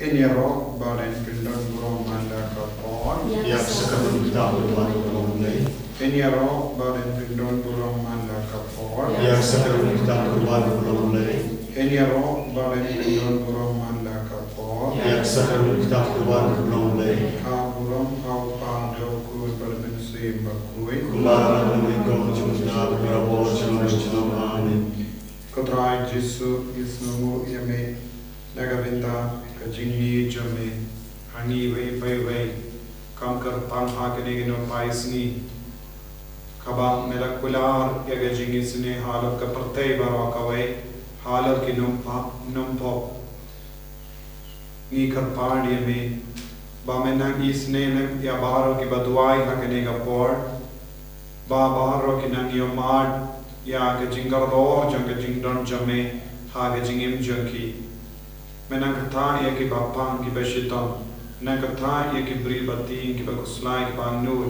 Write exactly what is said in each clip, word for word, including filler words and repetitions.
Ngin ïaroh ba dang pyndon burom man la ka por. Ïa ka sakramen ktah kyrpad u Blei. Ngin ïaroh ba dang pyndon burom man la ka por. Ïa ka sakramen ktah kyrpad u Blei. Ngin ïaroh ba dang pyndon burom man la ka por. Ïa ka sakramen ktah kyrpad u Blei. Ha burom ha u Kpa, da u Khun bad u Mynsiem Bakhuid. Kumba ha la ka por, mynta bad barabor, junom junom. Amen. Ko Trai Jisu, ngi sngewnguh ïa me na ka bynta ka jingïeit jong me ha ngi iwei pa iwei. Kam kyrpang ha kane ka nongpai sngi kaba me la kular ïa ka jingisynei halor ka pyrthei baroh kawei, halor ki nongpa nongpop. Ngi kyrpad ïa me ba me nang isynei lem ïa baroh kiba duwai ha kane ka por, ba baroh ki nang ïohmad ïa ka jingkordor jong ka jingdon jong me ha ka jingim jong ki. Me nang kyrteng ïa kiba pang kiba shitom, me nang kyrteng ïa ki briew ba tieng kiba khuslai kiba angnud,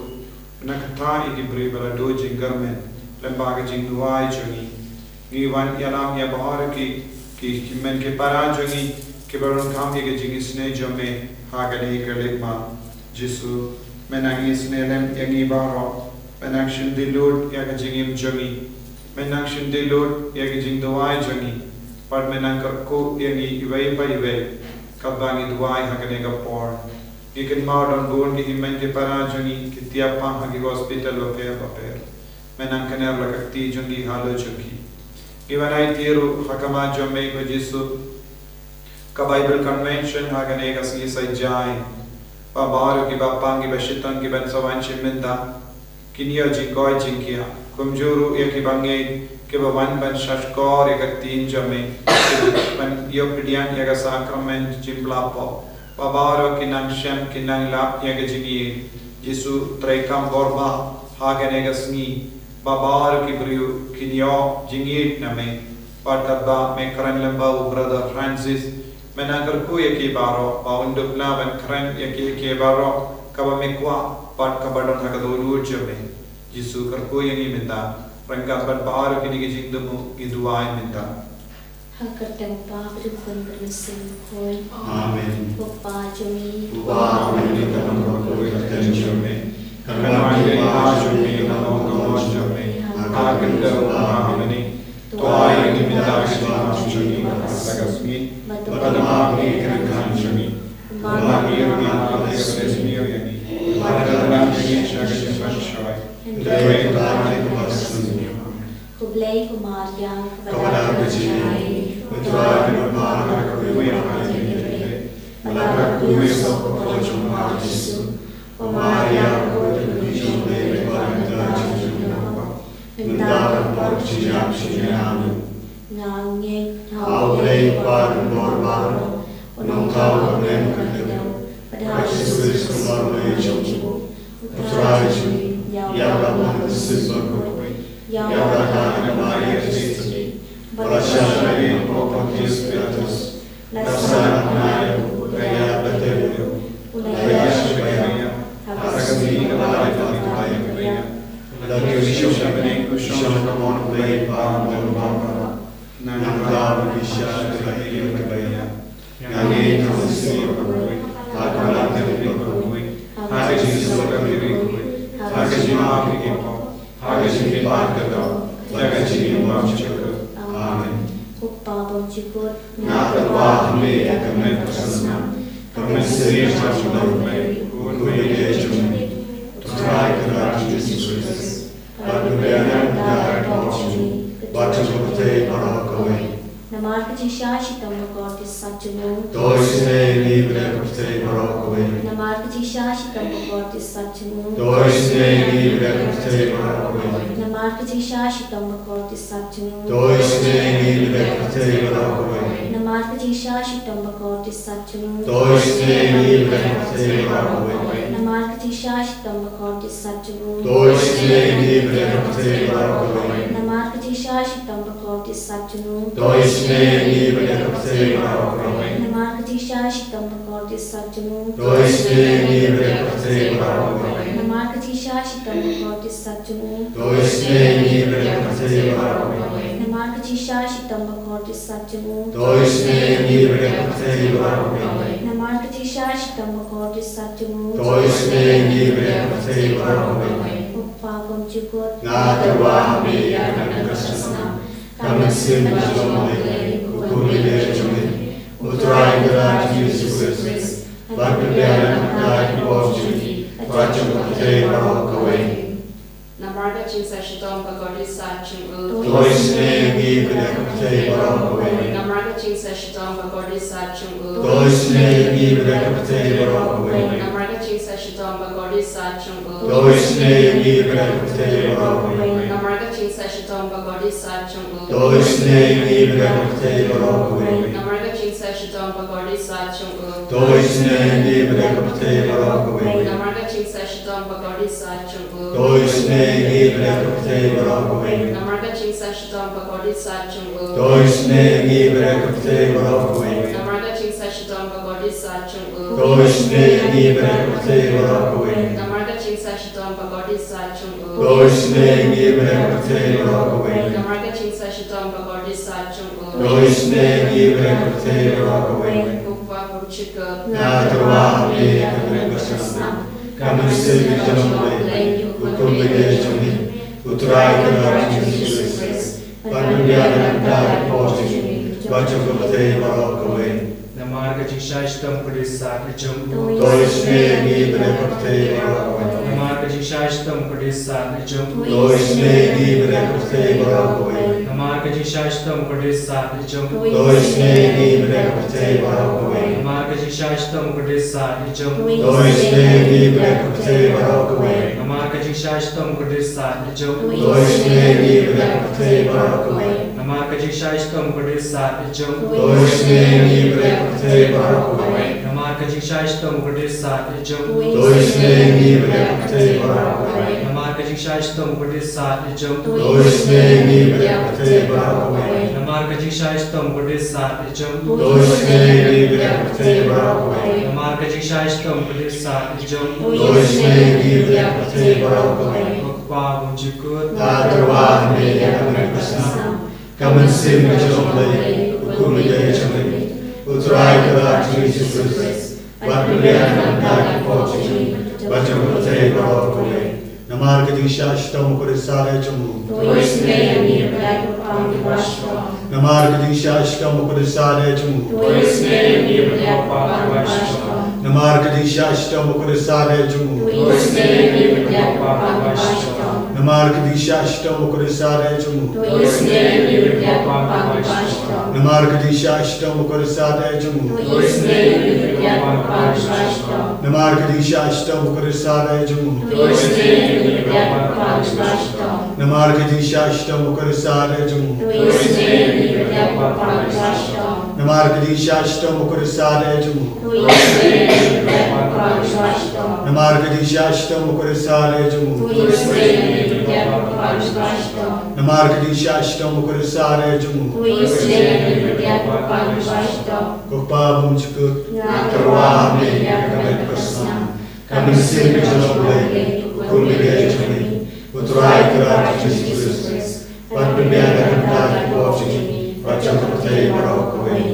me nang kyrteng ïa ki briew ba la duh jingkyrmen lem bad ka jingduwai jong ngi. Ngi wan ïalam ïa baroh ki, ki, ki hynmen ki para jong ngi kiba donkam ïa ka jingisynei jong me ha kane ka leit madan. Jisu, me nang isynei lem ïa ngi baroh, me nang shim dih lut ïa ka jingim jong ngi, me nang shim dih lut ïa ka jingduwai jong ngi, bad me nang kyrkhu ïa ngi iwei pa iwei katba ngi duwai ha kane ka por. Ngi kynmaw don bun ki hynmen ki para jong ngi ki tiap pang ha ki hospital bapher bapher. Me nang kner la ka kti jong ngi halor jong ki. Ngi wan aiti ruh ha khmat jong me ko Jisu. Ka Bible kan mention ha kane ka sngi Saitjaiñ ba baroh kiba pang kiba shitom kiban sa wan sha me mynta kin ïoh jingkoit jingkhiah. Kumjuh ruh ïa kiba ngeit kiba wan ban shahshkor ïa ka ktien jong me, ban ïoh pdiang ïa ka sakramen jingpla pop. Ba baroh ki nang shem ki nang lap ïa ka jingïeit. Jisu, treikam bor bha ha kane ka sngi ba baroh ki briew kin ïoh jingïeit na me. Bad katba me kren lem bad u Brother Francis, me nang kyrkhu ïa ki baroh ba un dup lah ban kren ïa ki, ïa ki baroh kaba me kwah bad kaba don ha ka dohnud jong me. Jisu, kyrkhu ïa ngi mynta. Ryngkat bad baroh kine ki jingthmu ngi duwai mynta. Ha ka kyrteng u Kpa bad u Khun bad u Mynsiem Bakhuid. Amen. Ko Kpa jong ngi uba ha bneng, ka don ka kyrteng jong me. Kan wan ka jingpynlong jong me, kan long ka mon jong me ha ka khyndew kumba ha bneng. To ai ïa ngi mynta ka jingpynlong jong ngi ha kane ka sngi. Bad to map ïa ngi ki kyrdan jong ngi, kumba ngi map ruh ïa kito kiba pynïap ïa ngi. Bad to phah ïa ngi sha ka jingpynshoi, hynrei to ïoh ïa ka jingpynlong. Ko Blei, ko Maria kaba dap ka jingaiei, U Trai u don bad ka kyrkhu ïa phi ha ki khynnah, bad ka kyrkhu ïa u soh ka kpoh jong phi Jisu. Ko Maria, ka kyrkhu jong U Blei, pynban ka jingïarap, mynta bad ha ka por jong ka jingïap jong ngi. Amen. Nga ngeit ha U Blei Kpa jong ngi baroh, U Nongthaw uba ha bneng, U Khyndew, bad ha U Jisu Khrist, U Mari jong U Trai jong ngi, ïa uba la bud da U Mynsiem Bakhuid, ïa uba la kha na ka Maria Theisotti, ba la shah sha ïing u Pontius Pilatus, la sah na ka bnai, la ïap, la tep, la ïaishah bad ka ïap ha ka sngi kaba laiphew ar, la kiew shong ha ka bneng, shong ha ka mon U Blei Kpa uba don baroh. Nangta un pynshai ïa kiba ïap. Nga ngeit ha U Mynsiem Bakhuid, ha ka Balang Katolik bakhuid, ha ka jingsuk ka jingim bakhuid, ha ka jingmap ïa ki pop, ha ka jingmihpat ka doh, bad ha ka jingim bymjukut. Amen. Ko Kpa bymjukut, nga tyrwa ha me ïa ka met basniang, ka mynsiem jong U Blei, U Khun bainieh jong me, U Trai kyrdan jong ngi U Jisu Khrist, bad u pdiang ïa ka pop jong ngi bad jong ka pyrthei baroh kawei. Namar ka jingshah shitom bakordit sat jong u, to isynei ïa ngi bad ïa ka pyrthei baroh kawei. Namar ka jingshah shitom bakordit sat jong u, to isynei ïa ngi bad ïa ka pyrthei baroh kawei. Namar ka jingshah shitom bakordit sat jong u, to isynei ïa ngi bad ïa ka pyrthei baroh kawei. Namar ka jingshah shitom bakordit sat jong u, to isynei ïa ngi bad ïa ka pyrthei baroh kawei. Namar ka jingshah shitom bakordit sat jong u, to isynei ïa ngi bad ïa ka pyrthei baroh kawei. Namar ka jingshah shitom bakordit sat jong u, to isynei ïa ngi bad ïa ka pyrthei baroh kawei. Namar ka jingshah shitom bakordit sat jong u, to isynei ïa ngi bad ïa ka pyrthei baroh kawei. Namar ka jingshah shitom bakordit sat jong u, to isynei ïa ngi bad ïa ka pyrthei baroh kawei. Namar ka jingshah shitom bakordit sat jong u, to isynei ïa ngi bad ïa ka pyrthei baroh kawei. Namar Shah shitom bakordit sah jong u. To isynei ïa ngi bad ïa ka pyrthei baroh kawei. Ko Kpa bymjukut. Nga tyrwa ha me ïa kane ka snam. Ka mynsiem ka jong U Blei, u kum u dei jong ngi. U Trai Kynrad jong ngi Jisu Khrist. Ban pynbiang na ka bynta ki pop jong ngi bad jong ka pyrthei baroh kawei. Namar ka jingshah shitom bakordit sah jong u. To isynei ïa ngi bad ïa ka pyrthei baroh kawei. Namar ka jingshah shitom bakordit sah jong u. To isynei ïa ngi bad ïa ka pyrthei baroh kawei. Namar ka jingshah shitom bakordit sah jong u. To isynei ïa ngi bad ïa ka pyrthei baroh kawei. Namar ka jingshah shitom bakordit sah jong u. To isynei ïa ngi bad ïa ka pyrthei baroh kawei. Namar ka jingshah shitom bakordit sah jong u. To isynei ïa ngi bad ïa ka pyrthei baroh kawei. Namar ka jingshah shitom bakordit sah jong u. To isynei ïa ngi bad ïa ka pyrthei baroh kawei. Namar ka jingshah shitom bakordit sah jong u. To isynei ïa ngi bad ïa ka pyrthei baroh kawei. Namar ka jingshah shitom bakordit sah jong u. To isynei ïa ngi bad ïa ka pyrthei baroh kawei. Namar ka jingshah shitom bakordit sah jong u. To isynei ïa ngi bad ïa ka pyrthei baroh kawei. Namar ka jingshah shitom bakordit sah jong u. To isynei ïa ngi bad ïa ka pyrthei baroh kawei. Ko Kpa bymjukut. Nga tyrwa ha me ïa kane ka snam. Ka mynsiem ka jong U Blei, u kum u dei jong ngi. U Trai Kynrad jong ngi Jisu Khrist. Ban pynbiang na ka bynta ki pop jong ngi bad jong ka pyrthei baroh kawei. Namar ka jingshah shitom bakordit sah jong u. To isynei ïa ngi bad ïa ka pyrthei baroh kawei. Namar ka jingshah shitom bakordit sah jong u. To isynei ïa ngi bad ïa ka pyrthei baroh kawei. Namar ka jingshah shitom bakordit sah jong u. To isynei ïa ngi bad ïa ka pyrthei baroh kawei. Namar ka jingshah shitom bakordit sah jong u. To isynei ïa ngi bad ïa ka pyrthei baroh kawei. Namar ka jingshah shitom bakordit sah jong u. To isynei ïa ngi bad ïa ka pyrthei baroh kawei. Namar ka jingshah shitom bakordit sah jong u. To isynei ïa ngi bad ïa ka pyrthei baroh kawei. Namar ka jingshah shitom bakordit sah jong u. To isynei ïa ngi bad ïa ka pyrthei baroh kawei. Namar ka jingshah shitom bakordit sah jong u. To isynei ïa ngi bad ïa ka pyrthei baroh kawei. Namar ka jingshah shitom bakordit sah jong u. To isynei ïa ngi bad ïa ka pyrthei baroh kawei. Namar ka jingshah shitom bakordit sah jong u. To isynei ïa ngi bad ïa ka pyrthei baroh kawei. Ko Kpa bymjukut. Nga tyrwa ha me ïa kane ka snam. Ka mynsiem ka jong U Blei, u kum u dei jong ngi. U Trai Kynrad jong ngi Jisu Khrist. Ban pynbiang na ka bynta ki pop jong ngi bad jong ka pyrthei baroh kawei. Namar ka jingshah shitom bakordit sah jong u. To isynei ïa ngi bad ïa ka pyrthei baroh kawei. Namar ka jingshah shitom bakordit sah jong u. To isynei ïa ngi bad ïa ka pyrthei baroh kawei. Namar ka jingshah shitom bakordit sah jong u. To isynei ïa ngi bad ïa ka pyrthei baroh kawei. Namar ka jingshah shitom bakordit sah jong u. To isynei ïa ngi bad ïa ka pyrthei baroh kawei. Namar ka jingshah shitom bakordit sah jong u. To isynei ïa ngi bad ïa ka pyrthei baroh kawei. Namar ka jingshah shitom bakordit sah jong u. To isynei ïa ngi bad ïa ka pyrthei baroh kawei. Namar ka jingshah shitom bakordit sah jong u. To isynei ïa ngi bad ïa ka pyrthei baroh kawei. Namar ka jingshah shitom bakordit sah jong u. To isynei ïa ngi bad ïa ka pyrthei baroh kawei. Namar ka jingshah shitom bakordit sah jong u. To isynei ïa ngi bad ïa ka pyrthei baroh kawei. Namar ka jingshah shitom bakordit sah jong u. To isynei ïa ngi bad ïa ka pyrthei baroh kawei. Ko Kpa bymjukut. Nga tyrwa ha me ïa kane ka snam. Ka mynsiem ka jong U Blei, u kum u dei jong ngi. U Trai Kynrad jong ngi Jisu Khrist. Ban pynbiang na ka bynta ki pop jong ngi bad jong ka pyrthei baroh kawei.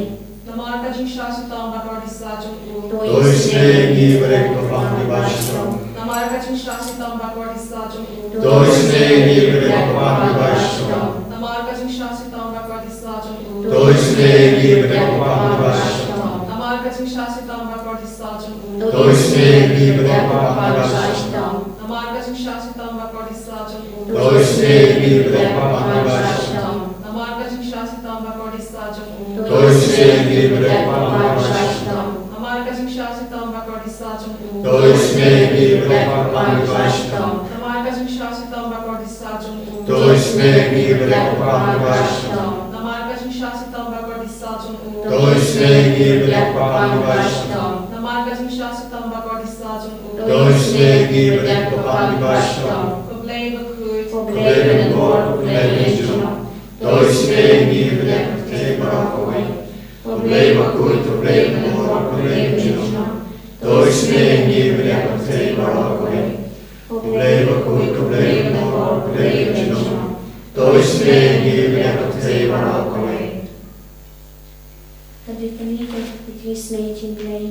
Namar ka jingshah shitom bakordit sah jong u. To isynei ïa ngi bad ïa ka pyrthei baroh kawei. Namar ka jingshah shitom bakordit sah jong u. To isynei ïa ngi bad ïa ka pyrthei baroh kawei. Namar ka jingshah shitom bakordit sah jong u. To isynei ïa ngi bad ïa ka pyrthei baroh kawei. Namar ka jingshah shitom bakordit sah jong u. To isynei ïa ngi bad ïa ka pyrthei baroh kawei. Namar ka jingshah shitom bakordit sah jong u. To isynei ïa ngi bad ïa ka pyrthei baroh kawei. Namar ka jingshah shitom bakordit sah jong u. To isynei ïa ngi bad ïa ka pyrthei baroh kawei. Namar ka jingshah shitom bakordit sah jong u. To isynei ïa ngi bad ïa ka pyrthei baroh kawei. Namar ka jingshah shitom bakordit sah jong u. To isynei ïa ngi bad ïa ka pyrthei baroh kawei. Namar ka jingshah shitom bakordit sah jong u. To isynei ïa ngi bad ïa ka pyrthei baroh kawei. Namar ka jingshah shitom bakordit sah jong u. To isynei ïa ngi bad ïa ka pyrthei baroh kawei. Ko Blei bakhuid. Ko Blei ba lyngkot, ko Blei ba lyngkot. To isynei ïa ngi bad ïa ka pyrthei baroh kawei. Ko Blei bakhuid, ko Blei ba lyngkot, ko Blei ba lyngkot. To isynei ïa ngi bad ïa ka pyrthei baroh kawei. Ko Blei bakhuid, ko Blei ba lyngkot, ko Blei ba lyngkot. To isynei ïa ngi bad ïa ka pyrthei baroh kawei. Ka dei kane ka jingïasnoh jong U Blei.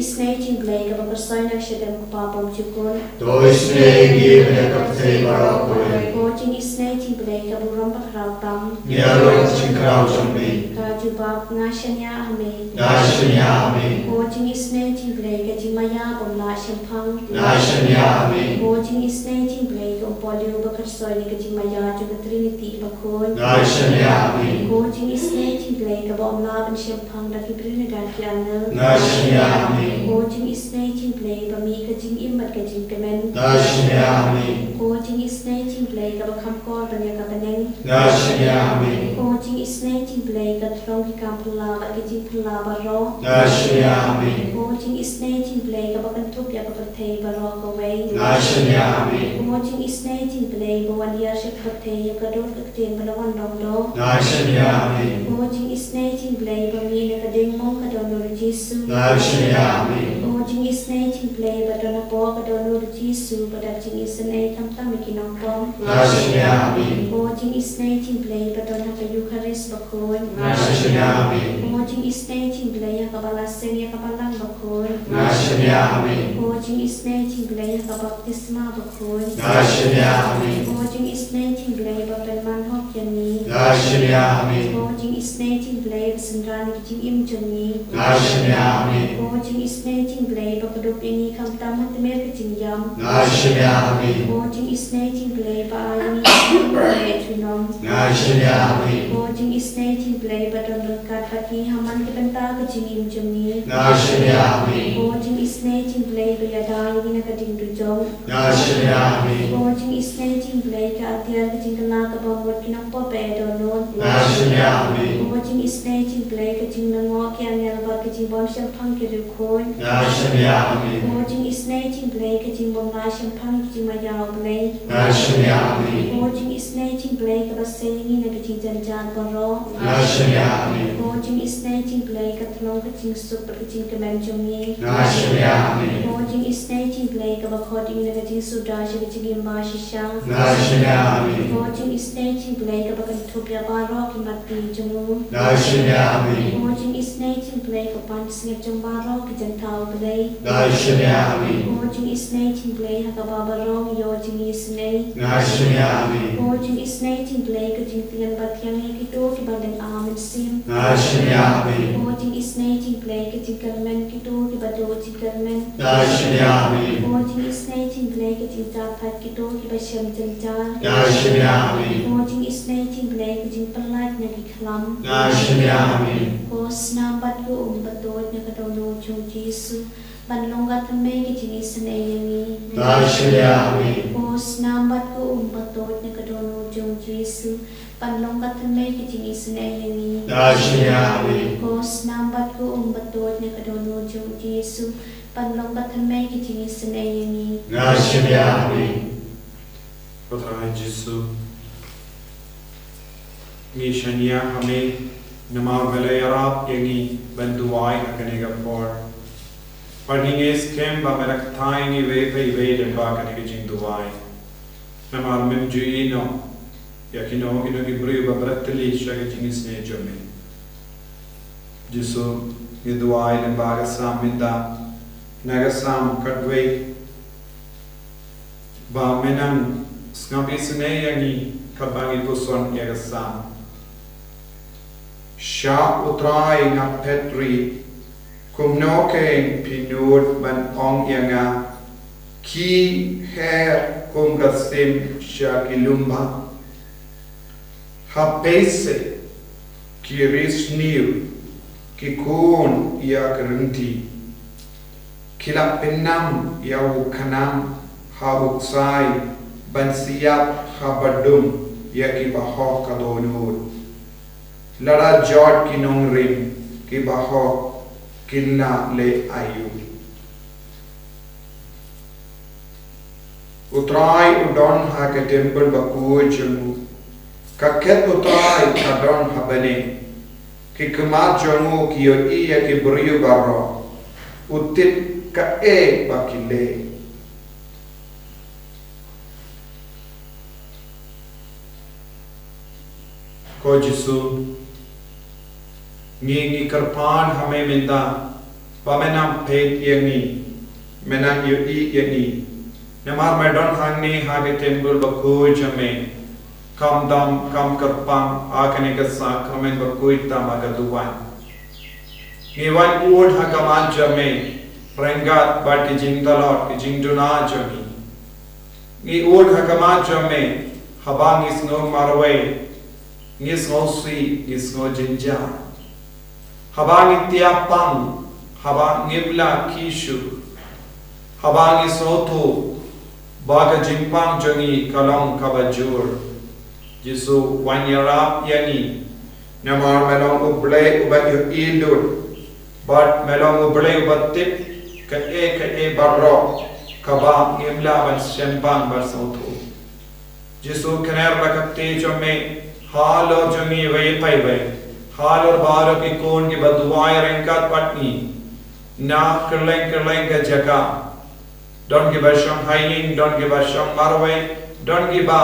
Isynei jong U Blei kaba kyrshong na ka shadem U Kpa bymjukut. To isynei ïa ngi bad ïa ka pyrthei baroh kawei. Ko jingisynei jong U Blei ka burom bakhraw tam. Ïa ka jingkhraw jong me. Ka jubab, nga shaniah ha me. Nga shaniah ha me. Ko jingisynei jong U Blei ka jingmaïa bym lah shemphang. Nga shaniah ha me. Ko jingisynei jong U Blei ka u Paul uba kyrshong na ka jingmaïa jong ka Trinity bakhuid. Nga shaniah ha me. Ko jingisynei jong U Blei kaba ym lah ban shemphang da ki briew ne da ki angel. Nga shaniah ha me. Ko jingisynei jong U Blei ba mih ka jingim bad ka jingkmen. Nga shaniah ha me. Ko jingisynei jong U Blei kaba kham kor ban ïa ka bneng. Nga shaniah ha me. Ko jingisynei jong U Blei ka thlong ki kam phylla bad ki jingphylla baroh. Nga shaniah ha me. Ko jingisynei jong U Blei kaba kynthup ïa ka pyrthei baroh kawei. Nga shaniah ha me. Ko jingisynei jong U Blei ba wan hiar sha ka pyrthei ïa ka dur ka ktien ba la wan long doh. Nga shaniah ha me. Ko jingisynei jong U Blei ba mih na ka diengmong ka dohnud u Jisu. Nga shaniah ha me. Ko jingisynei jong U Blei ba don hapoh ka dohnud u Jisu ba dap jingisynei khamtam ïa ki nongpop. Nga shaniah ha me. Ko jingisynei jong U Blei ba don ha ka Eukharist bakhuid. Nga shaniah ha me. Ko jingisynei jong U Blei ha kaba la seng ïa ka balang bakhuid. Nga shaniah ha me. Ko jingisynei jong U Blei ha ka baptisma bakhuid. Nga shaniah ha me. Ko jingisynei jong U Blei ba pynman hok ïa ngi. Nga shaniah ha me. Ko jingisynei jong U Blei ba synran ïa ka jingim jong ngi. Nga shaniah ha me. Ko jingisynei jong U Blei ba kdup ïa ngi khamtam ha tmier ka jingïap. Nga shaniah ha me. Ko jingisynei jong U Blei ba ai ïa ngi ka jingim kaba leh junom. Nga shaniah ha me. Ko jingisynei jong U Blei ba don ryngkat bad ngi ha man ka bynta ka jingim jong ngi. Nga shaniah ha me. Ko jingisynei jong U Blei ba ïada ïa ngi na ka diengdujok. Nga shaniah ha me. Ko jingisynei jong U Blei ka atiar ka jingkylla kaba mut ki nongpop ba ïa dohnud. Nga shaniah ha me. Ko jingisynei jong U Blei ka jinglyngngoh ki angel bad ka jingbym shemphang ki riewkhuid. Nga shaniah ha me. Ko jingisynei jong U Blei ka jingbym lah shemphang ki jingmaïa U Blei. Nga shaniah ha me. Ko jingisynei jong U Blei kaba sei ïa ngi na ka jingjynjar baroh. Nga shaniah ha me. Ko jingisynei jong U Blei ka thlong ka jingsuk bad ka jingkmen jong ngi. Nga shaniah ha me. Ko jingisynei jong U Blei kaba khot ïa ngi na ka jingsuda sha ka jingim bashisha. Nga shaniah ha me. Ko jingisynei jong U Blei kaba kynthup ïa baroh ki mat ki jong u. Nga shaniah ha me. Ko jingisynei jong U Blei ka pansngiat jong baroh ki jingthaw Blei. Nga shaniah ha me. Ko jingisynei jong U Blei ha kaba baroh ngi ïoh jingisynei. Nga shaniah ha me. Ko jingisynei jong U Blei ka jingtieng ba thiang ïa kito kiba lynga mynsiem. Nga shaniah ha me. Ko jingisynei jong U Blei ka jingkyrmen kito kiba duh jingkyrmen. Nga shaniah ha me. Ko jingisynei jong U Blei ka jingthait kito kiba shem jynjar. Nga shaniah ha me. Ko jingisynei jong U Blei ka jingpyllait na ki khlam. Nga shaniah ha me. Ko snam bad ko um ba tuid na ka dohnud jong u Jisu ban long ka thymmei ka jingisynei ïa ngi. Nga shaniah ha me. Ko snam bad ko um ba tuid na ka dohnud jong u Jisu ban long ka thymmei ka jingisynei ïa ngi. Nga shaniah ha me. Ko snam bad ko um ba tuid na ka dohnud jong u Jisu ban long ka thymmei ka jingisynei ïa ngi. Nga shaniah ha me. Ko Trai Jisu, ngi shaniah ha me namar me la ïarap ïa ngi ban duwai ha kane ka por. Bad ngi ngeit skhem ba me la kyntait ïa ngi iwei pa iwei lyngba kane ka jingduwai. Namar mem ju ïehnoh ïa kino kino ki briew ba bret tylli sha ka jingisynei jong me. Jisu, ngi duwai lyngba ka Salm mynta, na ka Salm khatwei, ba me nang sngap isynei ïa ngi katba ngi puson ïa ka Salm. Sha U Trai nga phet rit, kumno kein phi nud ban ong ïa nga, khie her kum ka sim sha ki lymbah. Ha phew seh ki ri sniew ki khun ïa ka rynti, ki la pynnam ïa u khnam ha u ksai ban siat ha badum ïa ki bahok ka dohnud. Lada jot ki nongrim ki bahok kin la leh aïu? U Trai u don ha ka templ bakhuid jong u. Ka khet U Trai ka don ha bneng. Ki khmat jong u ki ïohi ïa ki briew baroh. U tip kaei ba ki leh. Ko Jisu, ngi ngi kyrpad ha me mynta, Ba men nang peit ïa ngi, men nang ïohi ïa ngi. Namar me don hangne ha ka tembul bakhuid jong me. Kam dam, kam kyrpang ha kane ka sakramen bakhuid tam ha ka duwan. Ngi wan ud ha khmat jong me ryngkat bad ki jingtlot, ki jingduna jong ngi. Ngi ud ha khmat jong me haba ngi sngew marwei, ngi sngewsih, ngi sngew jynjar. Haba ngi tiap pang, haba ngim lah khie shuh, haba ngi sngewthuh ba ka jingpang jong ngi ka long kaba jur. Jisu, wan ïarap ïa ngi. Namar me long U Blei uba ïohi lut, bad me long U Blei uba tip kaei kaei baroh kaba ngim lah ban shemphang ban sngewthuh. Jisu, kner la ka kti jong me halor jong ngi iwei pa iwei, halor baroh ki khun kiba duwai ryngkat bad ngi na kylleng kylleng ka jaka. Don kiba shong ha ïing, don kiba shong marwei, don kiba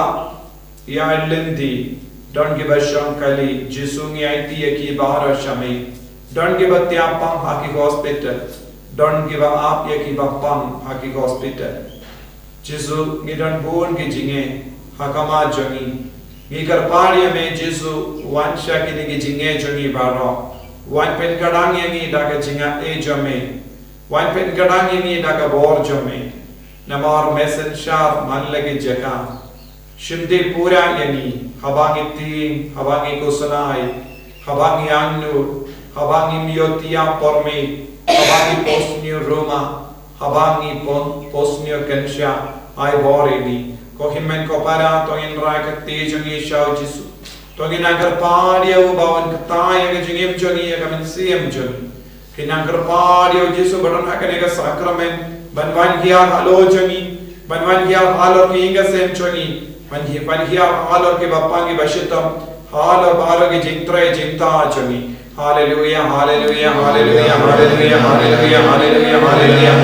ïaid lynti, don kiba shong kali. Jisu, ngi aiti ïa ki baroh sha me. Don kiba tiap pang ha ki hospital, don kiba ap ïa kiba pang ha ki hospital. Jisu, ngi don bun ki jingeh ha khmat jong ngi. Ngi kyrpad ïa me Jisu, wan sha kine ki jingeh jong ngi baroh. Wan pynkyrdan ïa ngi da ka jingaiei jong me. Wan pynkyrdan ïa ngi da ka bor jong me. Namar me synshar man la ki jaka. Shim dei pura ïa ngi, haba ngi tieng, haba ngi khuslai, haba ngi angnud, haba ngim ïoh tiap por miet, haba ngi pos ñiuh ruma, haba ngi pon pos ñiuh kynsha, ai bor ïa ngi. Ko hynmen ko para, to ngin rai ka kti jong ngi sha U Jisu. To ngin nang kyrpad ïa u ba un kta ïa ka jingim jong ngi, ïa ka mynsiem jong ngi. Ngin nang kyrpad ïa U Jisu ba don ha kane ka sakramen ban wan hiar halor jong ngi, ban wan hiar halor ki ïing ki sem jong ngi, ban hi-, ban hiar halor kiba pang kiba shitom, halor baroh ki jingtrei jingktah jong ngi. Haleluia, haleluia, haleluia, haleluia, haleluia, haleluia, haleluia.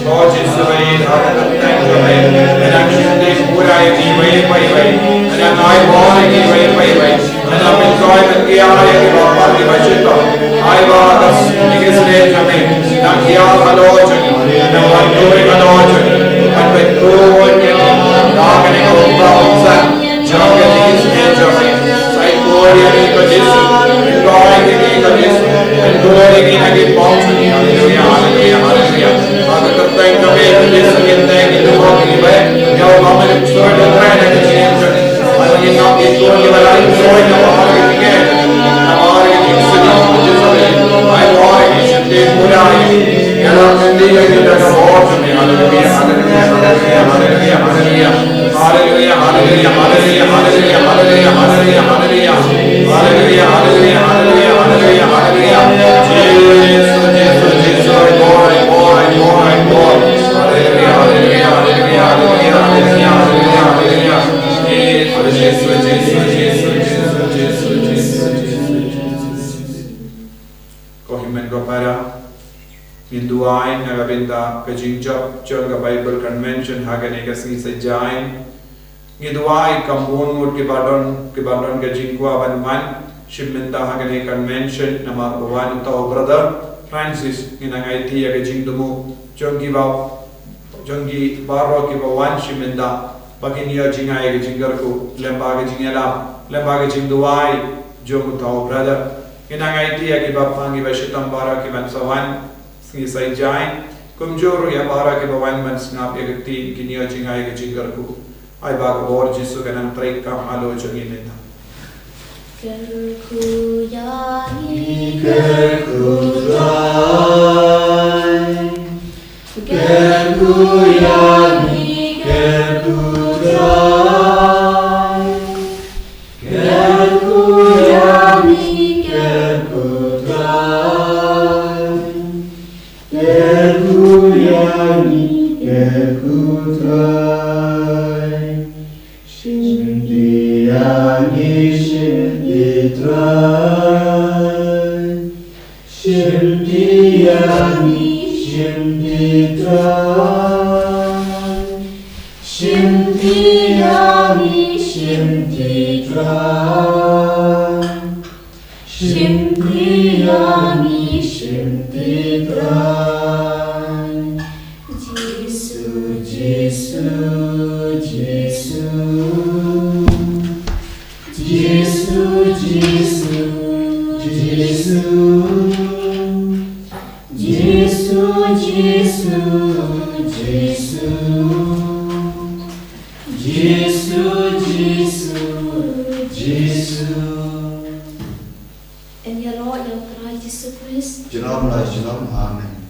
O Jisu, ba ïeit ha ka kyrteng jong me, me nang shim dei pura ïa ngi iwei pa iwei, me nang ai bor ïa ngi iwei pa iwei. Nang pyntrei pynkhia ïa kiba pang kiba shitom. Ai ba ka sngi ka sdang jong me nang hiar halor jong ngi, nang wan duwai halor jong ngi, nang pyntrei ïa ngi. Da kane ka umta umsan jong ka jingsneng jong me, sa ïakhun ïa ngi ko Jisu, pyntrei ïa ngi ko Jisu, pyntrei ïa ngi na ki pop jong ngi. Haleluia, haleluia, haleluia. Ha ka kyrteng jong me ko Jisu ngin teng, ngin lyngngoh, ngin ïaibeh ïa u ba me la pyntrei na ka jingim jong ngi. Ko hynmen ko para, ngin duwai na ka bynta ka jingjop jong ka Bible Convention ha kane ka sngi Saitjaiñ. Ngi duwai kam bun ngut kiba don, kiba don ka jingkwah ban wan shim bynta ha kane ka convention, namar ba wan uta u Brother Francis. Ngin nang aiti ïa ka jingthmu jong kiba, jong ki baroh kiba wan shim bynta, ba kin ïoh jngai ïa ka jingkyrkhu lem bad ka jingïada, lem bad ka jingduwai jong uta u Brother. Ngin nang aiti ïa kiba pang kiba shitom baroh kiban sa wan sngi Saitjaiñ, kumjuh ruh ïa baroh kiba wan ban sngap ïa ka ktien, kin ïoh jngai ïa ka jingkyrkhu. Ai ba ka bor Jisu kan nang trei kam halor jong ngi mynta. Kyrkhu ïa ngi, kyrkhu Trai. Kyrkhu ïa ngi, kyrkhu Trai. Kyrkhu ïa ngi, kyrkhu Trai. Kyrkhu ïa ngi, kyrkhu Trai. Shim ti ïa ngi, shim ti Trai. Shim ti ïa ngi, shim ti Trai. Shim ti ïa ngi, shim ti Trai. Shim ti ïa ngi, shim ti Trai. Jisu, Jisu, Jisu, Jisu, Jisu, Jisu, Jisu, Jisu, Jisu, Jisu, Jisu. Yn ïaroh ïa U Trai Jisu Khrist. Junom la junom, amen.